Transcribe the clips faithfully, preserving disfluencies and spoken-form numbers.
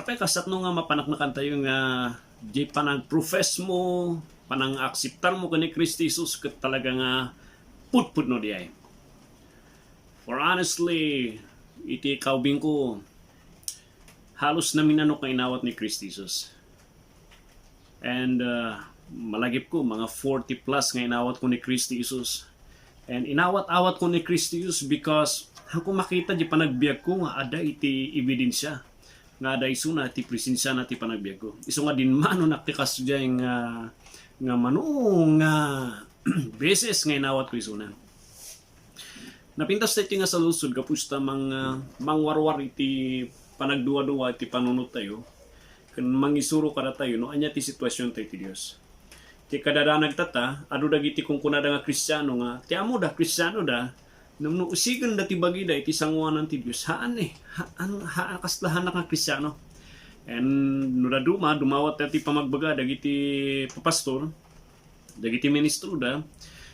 Apay, kasatno nga mapaneknekantayo nga di panagprofess mo, panangakseptar mo ken ni Cristo Jesus ket talaga nga pudpudno diay? For honestly, iti kaubingko, halos naminanok nga inawat ni Cristo Jesus. And, uh, malagipko, mga forty plus nga inawatko ni Cristo Jesus. And inawat-awatko ni Cristo Jesus because haanko makita di panagbiagko nga adda iti ebidensia nga adda isuna ti presensiana ti panagbiagko. Isu nga dinmanonak ti kasdiay nga, nga mano nga beses nga inawatko isuna. Napintas tayo nga saludsod, gapu ta mang-, ah, mangwarwar iti panagduadua iti panunottayo, ken mangisuro kadatayo no ania ti situasiontayo iti Dios. Ti kadadanag tatta, adu dagiti kunkunada nga Kristiano nga, ti ammoda, Kristianoda, ngem no usigenda ti bagida iti sanguanan ti Dios, haan eh, haan, haan, kasla haanak nga Kristiano. And no dadduma, dumawat ti pamagbaga dagiti papastor, dagiti ministroda,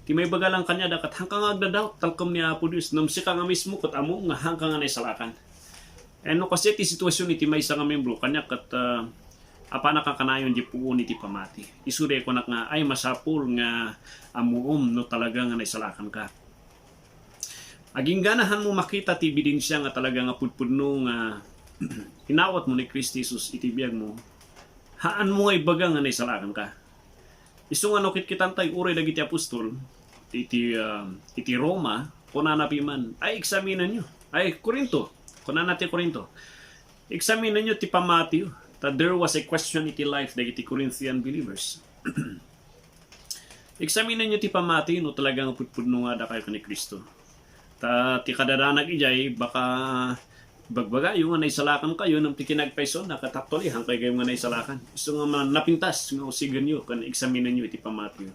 ti maibaga lang kaniada ket, haanka nga agdadoubt talkem ni Apo Dios, ngem sika nga mismo ket ammom nga haanka nga naisalakan. And no kasdiay ti situasion iti maysa nga membro, kaniak ket, ah, apanak a kanayon di puon iti pamati. Isu di kunak nga, ay, masapul nga ammoom no talaga nga naisalakanka. Agingga na haanmo makita ti ebidensia nga talaga nga pudpudno nga inawatmo ni Cristo Jesus iti biagmo, haanmo nga ibaga nga naisalakanka. Isu nga no kitkitantay uray dagiti apostol iti, ah, iti Roma, kunana piman, "Ay, eksaminenyo." Ay, Corinto. Kunana ti Corinto, "Eksaminenyo ti pammatiyo." Ta there was a question iti life dagiti Corinthian believers. Eksaminenyo ti pammati no talaga nga pudpudno nga addakayo ken ni Cristo. Ta ti kadadanag idiay, baka bagbagayo nga naisalakankayo ngem ti kinapayso na ket actually, haankayo gayam nga naisalakan. Isu nga ma-, napintas nga usigenyo ken eksaminenyo iti pammatiyo.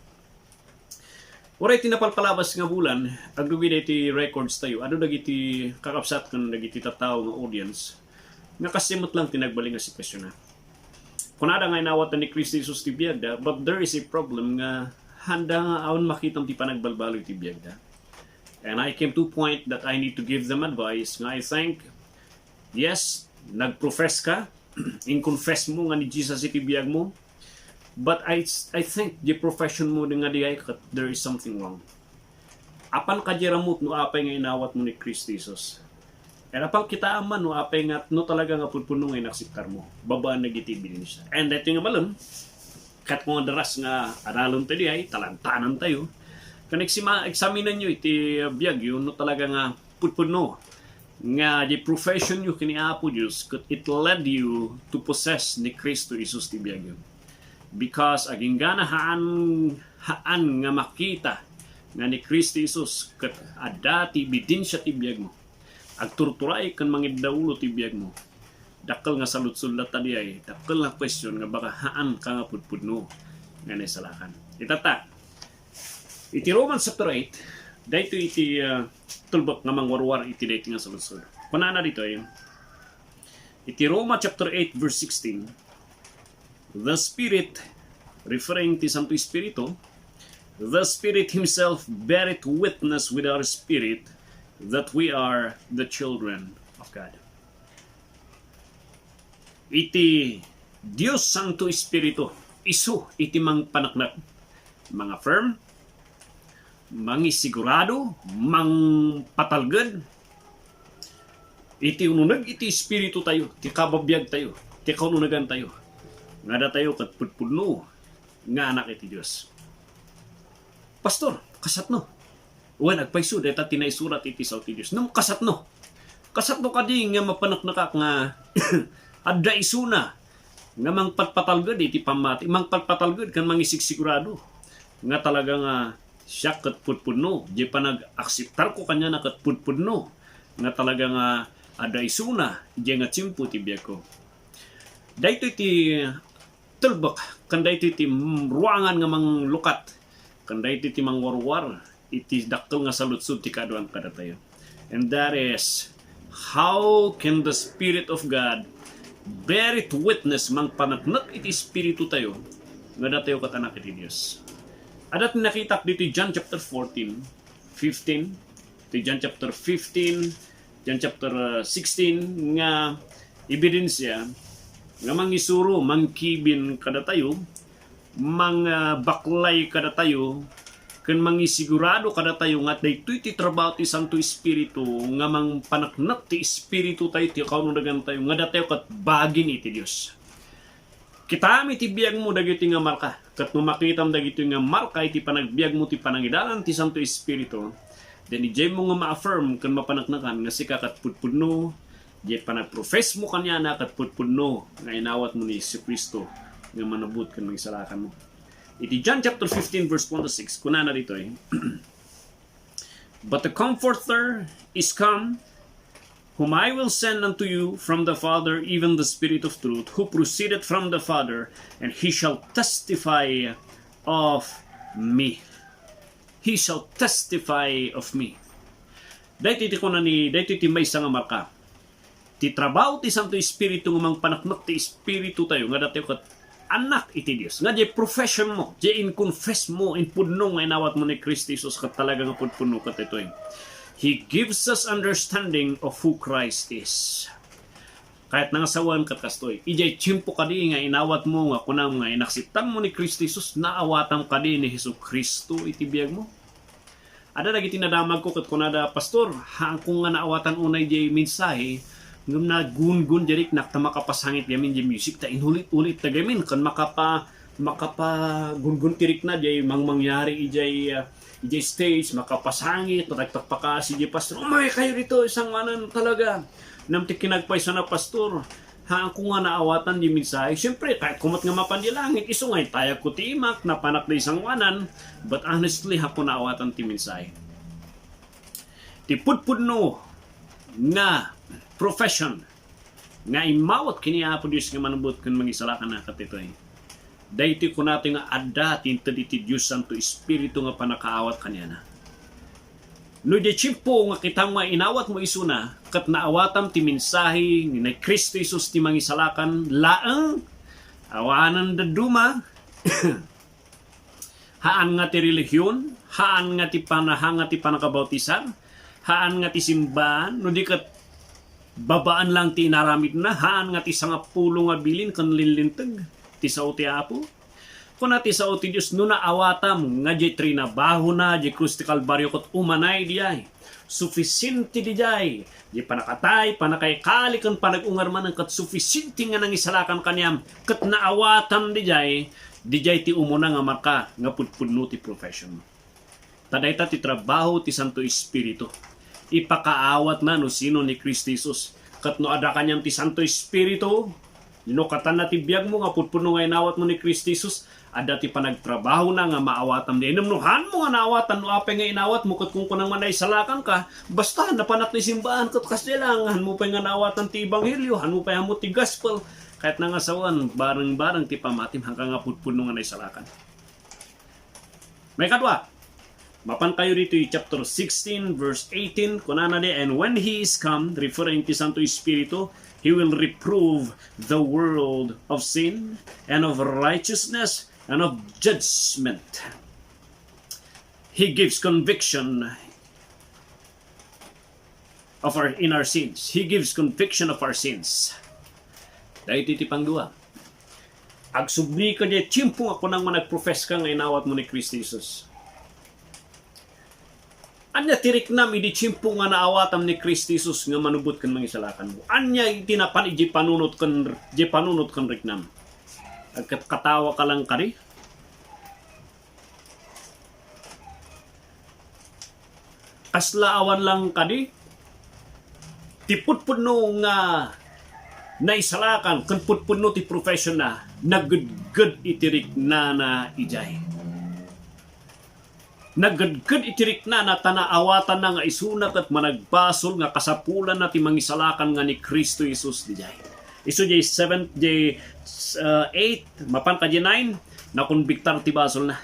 Uray ti napalpalabas nga bulan, agrugi daytoy records tayo, adu dagiti kakabsat ken dagiti tattao nga audience, nga kasdiay met lang ti nagbalin nga sitwasionna. Kunada nga inawatan ni Cristo Jesus ti biagda, but there is a problem nga haanda nga awan makitam ti panagbalbaliw ti biagda. And I came to point that I need to give them advice nga I think, yes, nagprofess ka, inconfess mo nga ni Jesus iti biagmo, but I, I think the profession mo nga diay ket there is something wrong. Apan kadi ramut no apay nga inawatmo ni Cristo Jesus. Ket apan kitaem man no apay nga, no talaga nga pudpudno nga inakseptarmo, babaen dagiti ebidensia. And daytoy nga balin, ket kung adda ras nga adalentayo diay, talantanantayo. Ken eksima-, eksaminenyo iti biagyo no talaga nga pudpudno nga the professionyo ken ni Apo Dios ket it led you to possess ni Cristo Jesus ti biagyo. Because agingga na haan, haan nga makita nga ni Cristo Jesus ket adda ti ebidensia ti biagmo. Agturturay ken mangiddaulo ti biagmo. Dakkel nga saludsod latta diay, dakkel nga question nga baka haanka nga pudpudno nga naisalakan. Itatta, iti Romans chapter eight, daytoy iti, ah, tulbek nga mangwarwar iti daytoy nga saludsod. Kunana ditoy, iti Roma chapter eight, verse sixteen, "The Spirit," referring ti Santo Espiritu, "the Spirit himself beareth witness with our spirit that we are the children of God." Iti Dios Santo Espiritu, isu iti mangpaneknek, manga-affirm, mangisigurado, mangpatalged iti ununeg iti espiritutayo, ti kababiagtayo, ti kaununegantayo, nga datayo ket pudpudno nga anak iti Dios. Pastor, kasatno? Wen, agpayso dayta ti naisurat iti sao ti Dios. Ngem kasatno? Kasatno kadi nga mapaneknekak nga adda isuna nga mangpatpatalged iti pammati, mangpatpatalged ken mangisigsigurado nga talaga nga siak ket pudpudno, diay panag-akseptarko kaniana ket pudpudno nga talaga nga adda isuna diay nga tiempo ti biagko. Daytoy ti tulbek, ken daytoy ti ruangan nga manglukat, ken daytoy ti mangwarwar iti dakkel nga saludsod ti kaaduan kadatayo. And that is, how can the Spirit of God beareth witness, mangpaneknek iti espiritutayo nga datayo ket anak iti Dios? Adda ti nakitak ditoy John chapter fourteen, fifteen, ti John chapter fifteen, John chapter, uh, sixteen nga ebidensia nga mangisuro, mangkibin kadatayo, mangbaklay kadatayo, ken mangisigurado kadatayo nga daytoy ti trabaho ti Santo Espiritu nga mangpaneknek ti espiritayo, ti kaunadagantayo, nga datayo ket bagin iti Dios. Kitaem iti biagmo dagitoy nga marka. Ket no makitam dagitoy nga marka iti panagbiagmo ti panangidalan ti Santo Espiritu, then idiaymo nga ma-affirm ken mapaneknekan nga sika ket pudpudno, diay panagprofessmo kaniana ket pudpudno nga inawatmo ni Jesu-Cristo nga manubot ken mangisalakanmo. Iti John chapter fifteen, verse one to six, kunana ditoy, "But the Comforter is come, whom I will send unto you from the Father, even the Spirit of truth, who proceeded from the Father, and he shall testify of me." He shall testify of me. Daytoy ti kunana ni, daytoy ti maysa nga marka. Ti trabaho ti Santo Espiritu nga mangpaneknek ti espiritayo nga datayo ket annak iti Dios. Nga diay profession mo, diay in-confess mo, in pudno nga inawatmo ni Cristo Jesus ket talaga nga pudpudno ket daytoy. He gives us understanding of who Christ is. Kayatna nga sawen ket kastoy, idiay tiempo kadi nga inawatmo nga kunam nga inakseptanmo ni Cristo Jesus, naawatam kadi ni Jesu-Cristo iti biagmo? Adda dagiti nadamagko ket kunada, "Pastor, haanko nga naawatan unay diay mensahe, ngem nagungon diay riknak ta makapasangit gamin diay music, ta inulit-ulit ta gamin ken makapa-, makapagungon ti rikna diay mangmangyari idiay, ah, idiay stage, makapasangit, makapagpakaasi diay pastor." Umaykayo ditoy, sangoanan talaga. Ngem ti kinagpaysana, "Pastor, haanko nga naawatan diay mensahe." Siempre, kayatko met nga mapan diay langit, isu nga intayagko ti imak, napanak diay sangoanan, but honestly, haanko naawatan ti mensahe. Ti pudpudno nga profession nga immawat ken ni Apo Dios nga manubot ken mangisalakan ket daytoy. Daytoy kunatayo nga adda ti inted iti Dios Santo Espiritu nga pannakaawat kaniana. No diay tiempo nga kitam nga inawatmo isuna, ket naawatam ti mensahe ni Cristo Jesus ti Mangisalakan laeng, awanen dadduma, haan nga ti relihion, haan nga ti pana-, haan nga ti pannakabautisan, haan nga ti simbaan, no di ket babaen lang ti inaramidna, haan nga ti sangapulo nga bilin ken linlinteg ti sao ti Apo. Kuna ti sao ti Dios, no naawatam nga diay trinabahona diay krus ti Kalbario ket umanay diay, sufisiente diay, diay pannakatay, pannakaikali, ken panag-ungar manen ket sufisiente nga nangisalakan kaniam, ket naawatam diay, diay ti umuna nga marka nga pudpudno ti profession. Ta dayta ti trabaho ti Santo Espiritu. Ipakaawatna no sino ni Cristo Jesus. Ket no adda kaniam ti Santo Espiritu, no katanna ti biagmo nga pudpudno nga inawatmo ni Cristo Jesus, adda ti panagtrabahona nga maawatam diay. Ngem no haanmo nga naawatan no apay nga inawatmo ket kunkunam nga naisalakanka, basta napanak ti simbaan ket kasdiay lang, haanmo pay nga naawatan ti ebanghelio, haanmo pay ammo ti gospel, kayatna nga sawen, bareng-bareng ti pammatim, haanka nga pudpudno nga naisalakan. Maikadua, mapankayo ditoy chapter sixteen, verse eighteen, kunana diay, "And when he is come," referring ti Santo Espiritu, "he will reprove the world of sin and of righteousness and of judgment." He gives conviction of our, in our sins. He gives conviction of our sins. Daytoy ti pangdua. Agsubli ka diay tiempo nga kunam nga nagprofess ka nga inawatmo ni Cristo Jesus. Ania ti riknam idi tiempo nga naawatam ni Cristo Jesus nga manubot ken mangisalakanmo? Ania ti napan idiay panunot ken, idiay panunot ken riknam? Agkatkatawa ka lang kadi? Kasla awan lang kadi ti pudpudno nga naisalakan ken pudpudno ti profession na, nagedged iti riknana idiay. Nagedged iti riknana ta naawatanna nga isuna ket managbasol nga kasapulanna ti mangisalakan nga ni Cristo Jesus didiay. Isu diay seven, diay, uh, eight, mapan ka diay nine, nakonbiktar ti basolna.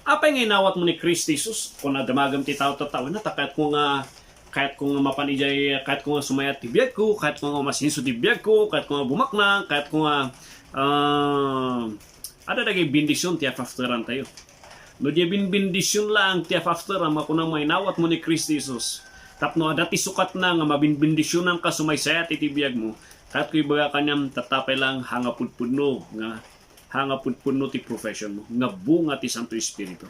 Apay nga inawatmo ni Cristo Jesus? Kuna damagem ti tao, tattawna, ta kayatko nga, kayatko nga mapan idiay, kayatko nga sumayat ti biagko, kayatko nga umasenso ti biagko, kayatko nga bumaknang, kayatko nga, ah, adda dagiti bendision ti afafterantayo. No diay binbendision laeng ti afafteram, makunam nga inawatmo ni Cristo Jesus. Tapno adda ti sukatna nga mabinbendisionanka sumaysayat iti biagmo, Tapno ibaga kaniam, tatta pay lang, ha nga pudpudno nga, ha nga pudpudno ti profession mo, nga bunga ti Santo Espiritu.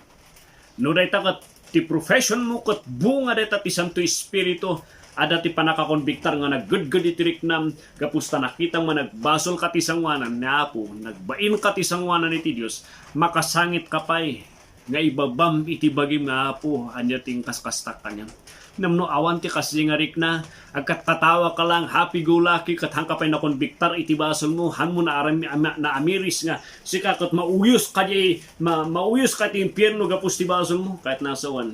No dayta ket ti profession mo ket bunga dayta ti Santo Espiritu, adda ti pannakakonbiktar nga naggedged iti riknam, gapu ta nakitam nga nagbasolka ti sangoanan ni Apo, nagbainka ti sangoanan iti Dios, makasangitka pay nga ibabam iti bagim nga, "Apo, ania ti inkaskastak kaniam?" Ngem no awan ti kasdi nga rikna, agkatkatawaka lang, happy-go-lucky, ket hanka pay nakonbiktar iti basolmo, hanmo naaram-, ama-, naamiris nga sika ket mauyos kadi, ma-, mauyos ka ti impierno gapu ti basolmo, ket nasawan,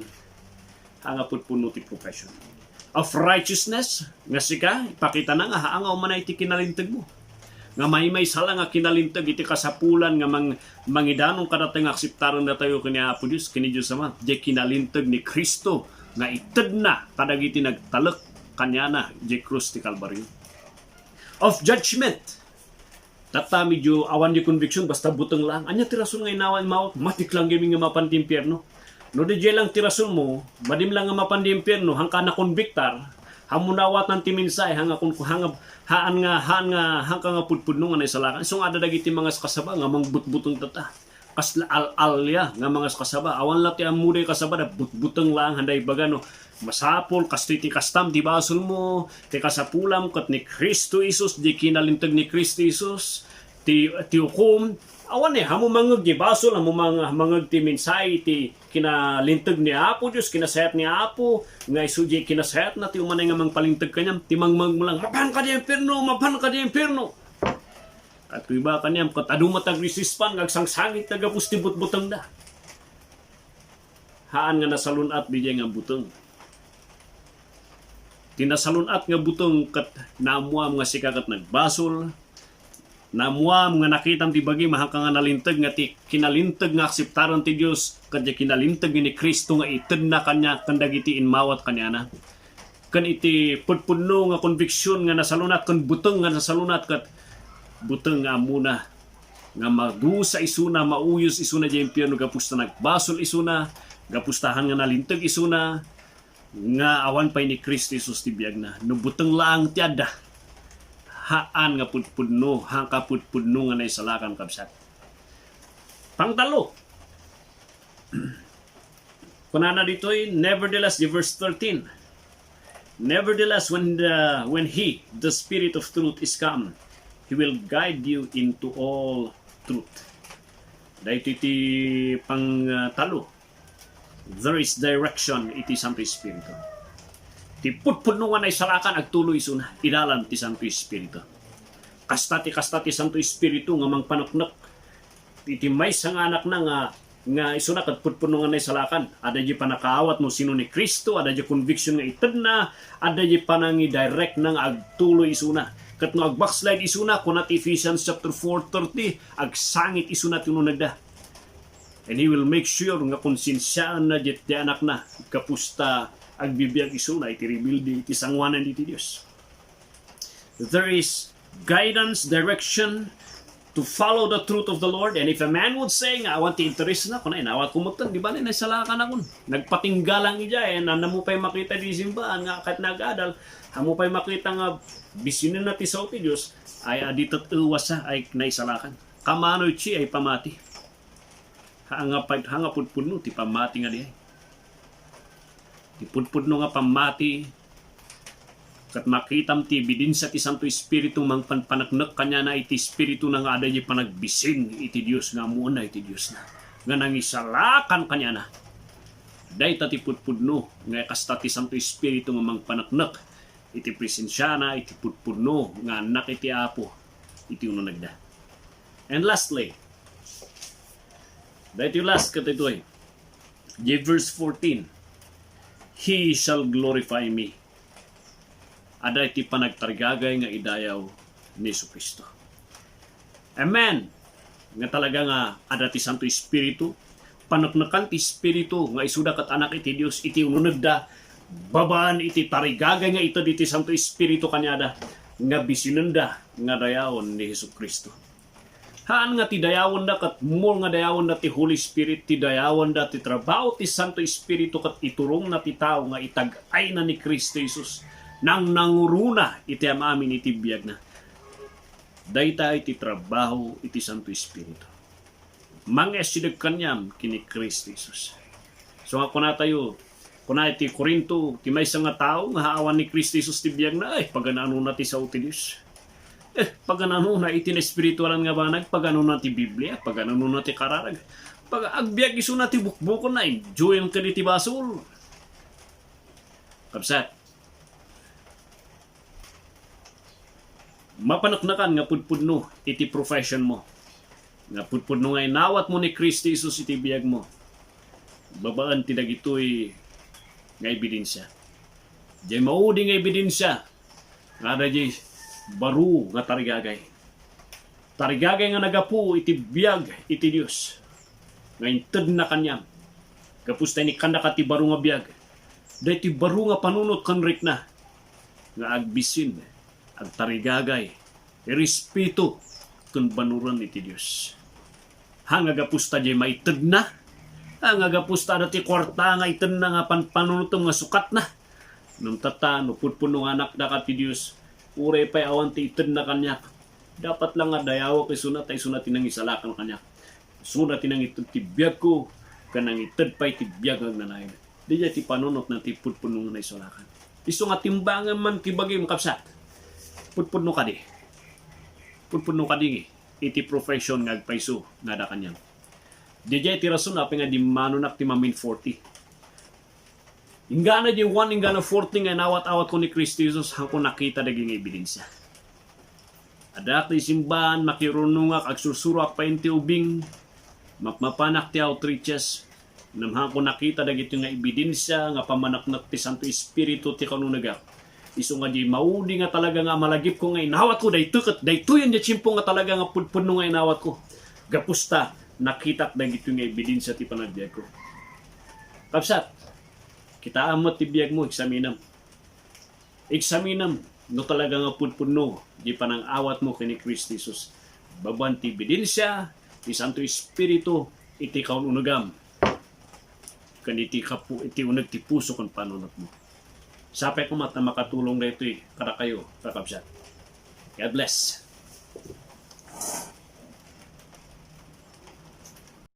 ha nga pudpudno ti profession of righteousness, nga sika, ipakitana nga haan nga umanay ti kinalintegmo. Nga maymaysa la nga kinalinteg iti kasapulan nga mang-, mangidanon kadatayo nga akseptaren datayo ken ni Apo Dios, ken ni Dios Ama, diay kinalinteg ni Cristo nga itedna kadagiti nagtalek kaniana diay krus ti Kalbario. Of judgment. Tatta, medyo awan di conviction, basta buteng lang. Ania ti rason nga inawa, immawat? Matik lang gayam nga mapan ti impierno. No, diay lang ti rasonmo, badim lang nga mapan ti impierno, hanka nakonbiktar, hanmo naawatan ti mensahe, hanga kun, hanga, haan nga, haan nga, hanka nga pudpudno nga naisalakan. Isu nga adda dagiti mangaskasaba nga mangbutbuteng tatta. Kasla al-alia nga mangaskasaba. Awan la ti ammoda kasaba, da butbuteng lang, handa ibaga no, masapul, kastoy ti kastam, ti basolmo, ti kasapulam, ket ni Cristo Jesus, diay kinalinteg ni Cristo Jesus, ti, ti ukom, awan eh, hanmo mangngeg ti basol, hanmo mang-, mangngeg ti mensahe, ti kinalinteg ni Apo Dios, kinasayat ni Apo, nga isu diay kinasayatna, ti umanay nga mangpalinteg kaniam, ti mangngegmo lang, "Mapan ka diay impierno, mapan ka diay impierno." Ket kua kaniam, ket adu met a resistance nga agsangsangit nga gapu ti butbutengda. Haan nga nasalun-at diay nga buteng. Ti nasalun-at nga buteng ket naammoam nga sika ket nagbasol. Naammoam nga nakitam ti bagim a hanka nga nalinteg nga ti kinalinteg nga akseptaren ti Dios ket diay kinalinteg ni Cristo nga itedna kaniak ken dagiti immawat kaniana. Ken iti pudpudno nga konbiksion nga nasalun-at ken buteng nga nasalun-at ket buteng nga ammona nga madusa isuna, mauyos isuna diay impierno gapu ta nagbasol isuna, gapu ta haan nga nalinteg isuna, nga awan pay ni Cristo Jesus ti biagna. No buteng laeng ti adda, haan nga pudpudno, haan ka pudpudno nga naisalakan, kabsat. Pangtallo. Kunana ditoy, nevertheless, di verse thirteen, "Nevertheless, when the, when he, the Spirit of truth, is come, he will guide you into all truth." Daytoy ti pang, ah, tallo. There is direction iti Santo Espiritu. Ti pudpudno nga naisalakan, agtuloy isuna, idalan ti Santo Espiritu. Kasta ti, kasta ti Santo Espiritu nga mangpaneknek iti maysa nga anakna nga, nga isuna ket pudpudno nga naisalakan. Adda diay pannakaawat no sino ni Cristo, adda diay conviction nga itedna, adda diay panangidirectna nga agtuloy isuna. Ket no agbackslide isuna, kuna ti Ephesians chapter four thirty, agsangit isuna ti ununegda. And he will make sure nga konsensiaenna diay ti anakna, gapu ta agbibiag isuna iti rebelde iti sangoanan iti Dios. There is guidance, direction to follow the truth of the Lord. And if a man would say nga awan ti interesna, kuna, inawatko metten, di ba, naisalakanakon. Nagpatingga lang idiay, eh, hanmo pay makita di simbaan nga ket nagadal, hanmo pay makita nga bisinenna ti sao ti Dios, ay adi tet-ewa sa, ay naisalakan. Kamano iti ay pamati. Haan nga pay-, haan nga pudpudno ti pammati nga diay. Ti pudpudno nga pammati, ket makitam ti ebidensia ti Santo Espiritu mangpanpaneknek kaniana iti espirituna nga adda diay panagbisin iti Dios nga ammoenna iti Diosna, nga nangisalakan kaniana. Dayta ti pudpudno nga kasta ti Santo Espiritu nga mangpaneknek iti presensiana, iti pudpudno nga annak iti Apo iti ununegda. And lastly, daytoy last ket daytoy, di verse fourteen, "He shall glorify me." Adda iti panagtarigagay nga idayaw ni Jesu-Cristo. Amen. Nga talaga nga adda ti Santo Espiritu, paneknekan ti Espiritu nga isuda ket anak iti Dios iti ununegda, babaen iti tarigagay nga ited iti Santo Espiritu kaniada nga bisinenda nga dayawen ni Jesu-Cristo. Haan nga ti dayawenda ket more nga dayawenda ti Holy Spirit, ti dayawenda ti trabaho ti Santo Espiritu ket iturongna ti tao nga itag-ayna ni Cristo Jesus, nangnangurona iti am-amin iti biagna. Dayta iti trabaho iti Santo Espiritu. Mangisideg kaniam ken ni Cristo Jesus. So nga kunatayo, kuna iti Corinto, ti maysa nga tao nga awan ni Cristo Jesus ti biagna, ay, pagananona ti sao ti Dios. Eh, pagananona iti espiritualan nga banag, pagananona ti Biblia, pagananona ti kararag. Pag agbiag isuna ti bukbukonna, enjoyan ken iti basol. Kabsat, mapaneknekan nga pudpudno iti profession mo, nga pudpudno nga inawat mo ni Cristo Jesus iti biag mo, babaen ti dagitoy nga ebidensia. Diay maudi nga ebidensia nga adda diay baro nga tarigagay. Tarigagay nga nagapu iti biag iti Dios nga intedna kaniam. Gapu ta inikannaka ti baro nga biag, daytoy baro nga panunot ken rikna nga agbisin, agtarigagay, irespeto ken banuren iti Dios. Ha nga gapu ta diay maitedna, ha nga gapu ta adda ti kuarta nga itedna nga panpanunotem nga sukatna. Ngem tatta, no pudpudno nga anakdaka ti Dios, uray pay awan ti itedna kaniak, dapat la nga dayawek isuna ta isuna ti nangisalakan kaniak. Isuna ti nangited ti biagko, ken nangited pay ti biag nga agnanayon. Daydiay ti panunotna ti pudpudno nga naisalakan. Isu nga timbangem man ti bagim, kabsat. Pudpudno kadi. Pudpudno kadi iti profession nga agpayso nga adda kaniam. Daydiay ti rason apay nga dimmanonak ti mamin forty. Inggana diay one, inggana forty nga inawat-awatko ni Cristo Jesus, haanko nakita dagiti nga ebidensia. Addaak ti simbahan, makirunongak, agsursuroak pay iti ubing, mapmapanak ti outreaches, ngem haanko nakita dagitoy nga ebidensia nga pammaneknek ti Santo Espiritu ti kaunegak. Isu nga diay maudi nga talaga nga malagipko nga inawatko, daytoy ket daytoyen diay tiempo nga talaga nga pudpudno nga inawatko. Gapu ta, nakitak dagitoy nga ebidensia ti panagbiagko. Kabsat, kitaem met ti biagmo, eksaminem. Eksaminem no talaga nga pudpudno diay panangawatmo ken ni Cristo Jesus. Babaen ti ebidensia ti Santo Espiritu iti kaun-unegam ken iti kapu-, iti uneg ti puso ken panunotmo. Sapay koma ta makatulong daytoy kadakayo, kakabsat. God bless.